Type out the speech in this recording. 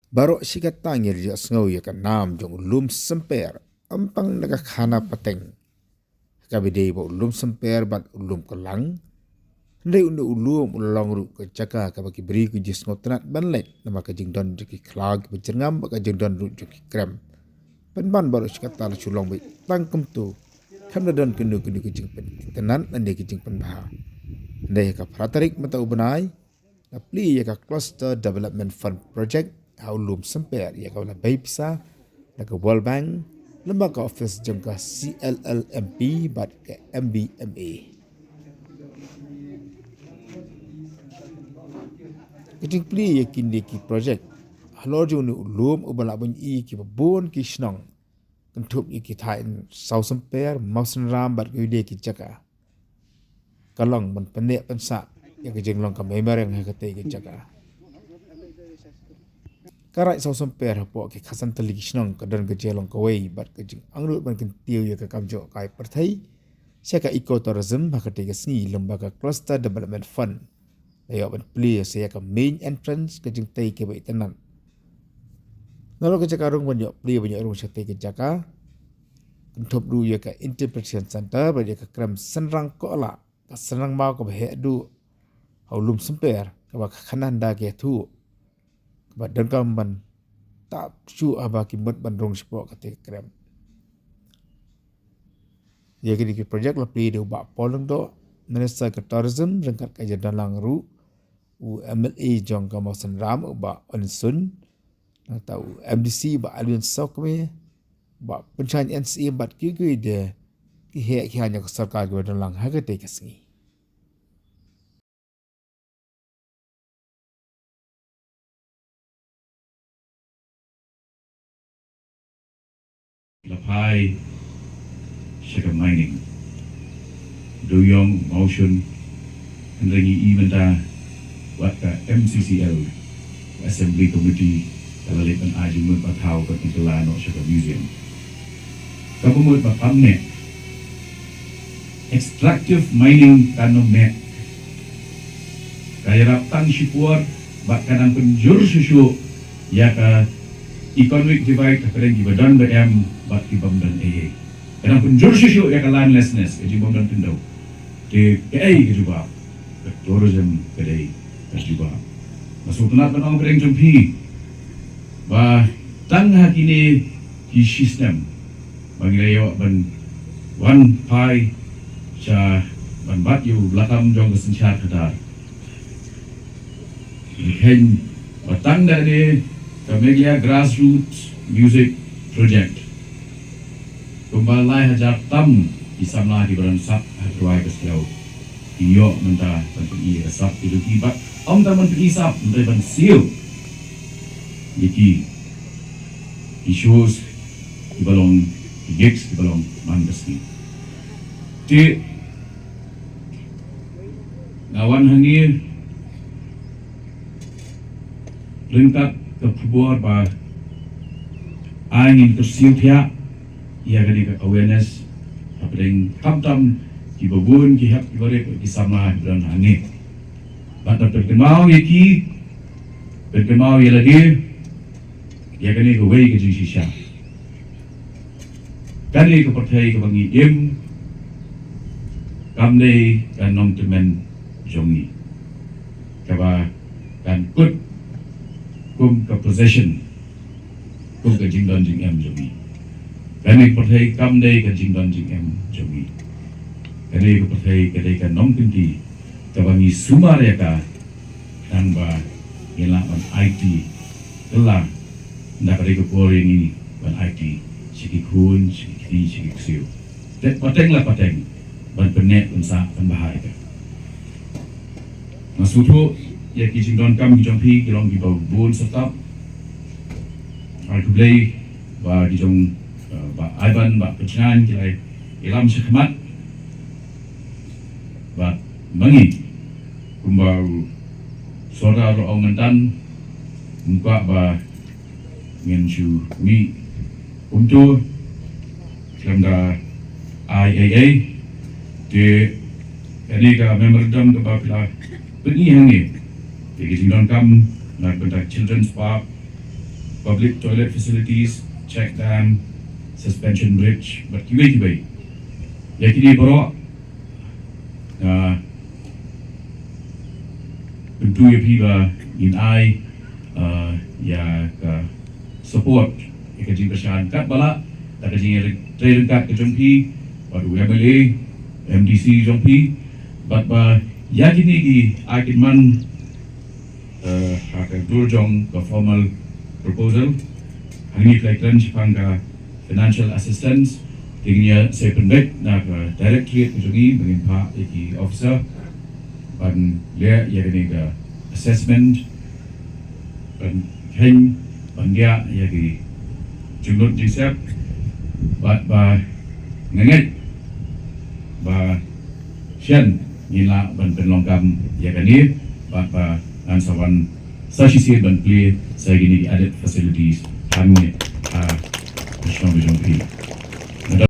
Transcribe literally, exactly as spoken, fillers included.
Baroh shi katta ngi la ïohsngew ïa ka nam jong u Lum Symper, ym tang na ka khana pateng, ha kaba ïadei bad u Lum Symper bad u Lum Kylang. Hynrei une u lum u la long ruh ka jaka kaba ki briew ki ju sngewtynnat ban leit, namar ka jingdon jong ki khlaw kiba jyrngam bad ka jingdon ruh jong ki krem. Pynban baroh shi katta la shu long beit tang kumto, khlem da don kano kano ka jingpynitynnad lane ka jingpynbha. Hynrei ha ka phra tarik mynta u bnai, la plie ïa ka Cluster Development Fund Project ha u Lum Symper, ïa kaba la bei pisa na ka World Bank lyngba ka office jong ka C L L M P bad ka M B M A. Ka jingplie ïa kine ki project halor jong une u lum uba lah ban ïohi kiba bun ki shnong, kynthup ïa ki thaiñ Sawsymper, Mawsynram bad kiwei de ki jaka, ka long ban pynneh pynsah ïa ka jinglong ka mei mariang ha katei ka jaka. Ka Raid Sawsymper hapoh ki khatsan tylli ki shnong ka don ka jinglong kawei bad ka jingangnud ban kyntiew ïa ka kam jngohkai pyrthei sha ka eco tourism ha katei ka sngi lyngba ka Cluster Development Fund. La ïoh ban plie sa ïa ka main entrance, ka jingtei kaba itynnad. Nalor ka jaka rung ban ïoh plie ban ïoh rung shatei ka jaka, kynthup ruh ïa ka Interpretation Center bad ïa ka krem synrang kola, ka synrang maw kaba heh duh ha u Lum Symper, kaba ka khana da ka ïathuh, kaba donkam ban tap shuh haba ki mut ban rung shapoh katei ka krem. Ïa kine ki project la plie da u Bah Paul Lyngdoh, Minister ka Tourism, ryngkat ka jingdon lang ruh u M L A jong ka Mawsynram, u Bah Onsun, nangta u M D C, Bah Alvin Sawkmie, Bah Pynshaiñ N C A bad kiwei kiwei de ki heh ki haiñ jong ka sorkar kiba don lang ha katei ka sngi. La phai sha ka mining, Dewïong, Mawshun, hynrei ngi i mynta wat ka M C C L, Assembly Committee, ka la leit ban ai jingmut ba thaw ka pynkylla noh sha ka museum. Kaba mut ba kam neh, extractive mining kan ym neh. Ka ïarap tang shipor bad ka dang pynjur shuh shuh ïa ka economic divide hapdeng kiba don ba em bad ki bym don ei ei. Ka dang pynjur shuh shuh ïa ka landlessness, ka jingbym don khyndew. Te kaei ka jubab? Ka tourism ka dei ka jubab. Nga sngewtynnat ban ong pyrshang jong phi ba tang ha kine ki shisnem ba ngi la ïoh ban wan phai sha ban bat ïa u lakam jong ka synshar khadar. Ngi kheiñ ba tang da kane ka Meghalaya Grassroots Music Project, kumba lai hajar tam ki samla kiba don sap ha Ri Bhoi Khasi Jaiñtia ki ïoh mynta ban pyni ïa ka sap ki jong ki, bad ym tang ban pyni sap, hynrei ban siew ïa ki, ki shows kiba long, ki gigs kiba long man ka sngi. Te nga wan hangne ryngkat ka khubor ba ai ngin kyrsiew thiah ïa kane ka awareness hapdeng khamtam kiba bun ki hep kiba rit ki samla kiba don hangne. Bad ban pynkynmaw ïa ki, pynkynmaw ïa lade ïa kane kawei ka jingshisha. Kane ka pyrthei kaba ngi im kam dei ka nongtymmen jong ngi, kaba kan kut kum ka possession, kum ka jingdon jingem jong ngi. Kane ka pyrthei kam dei ka jingdon jingem jong ngi. Kane ka pyrthei ka dei ka nongkynti kaba ngi sumar ïa ka, tang ba ngin lah ban aiti kylla, ynda ka dei ka por ïa ngi ban aiti sha ki khun, sha ki kti, sha ki ksiew. Te pateng la pateng ban pynneh pynsah pynbha ïa ka. Nga sngewthuh ïa ki jingdonkam ki jong phi ki long kiba bun syrtap. Ai khublei ba ki jong, eh, Bah Ivan, Bah Pynshngaiñ ki la ïalam shakhmat. Bad ma ngi kumba u Sordar u la ong mynta, ngim kwah ba ngin shu mih kumto khlem da ai ei ei. Te kane ka memorandum kaba phi la pyni hangne, te ka jingdonkam na ka bynta Children's Park, Public toilet facilities, check dam, suspension bridge, bad kiwei kiwei. Ïa kine baroh, ah, kyntu ïa phi ba ngin ai, ah, ïa ka support, ïa ka jingkyrshan katba lah, da ka jingtrei ryngkat ka jong phi bad u M L A, M D C jong phi, bad ba ïa kine ki ai kynman, eh, ha ka dur jong ka formal proposal. Hangne phi la kren shaphang ka financial assistance, te ngin ïa sa pynbeit na ka directorate ka jong ngi, ba ngin phah ïa ki officer ban leh ïa kane ka assessment, ban kheiñ, ban diah ïa ki jinglut jingsep, bad ba nga ngeit ba shen ngin lah ban pynlong kam ïa kane, bad ba ngan sa wan sa shisien ban plie sa ïa kine ki added facilities hangne ha ka shnong ka jong phi.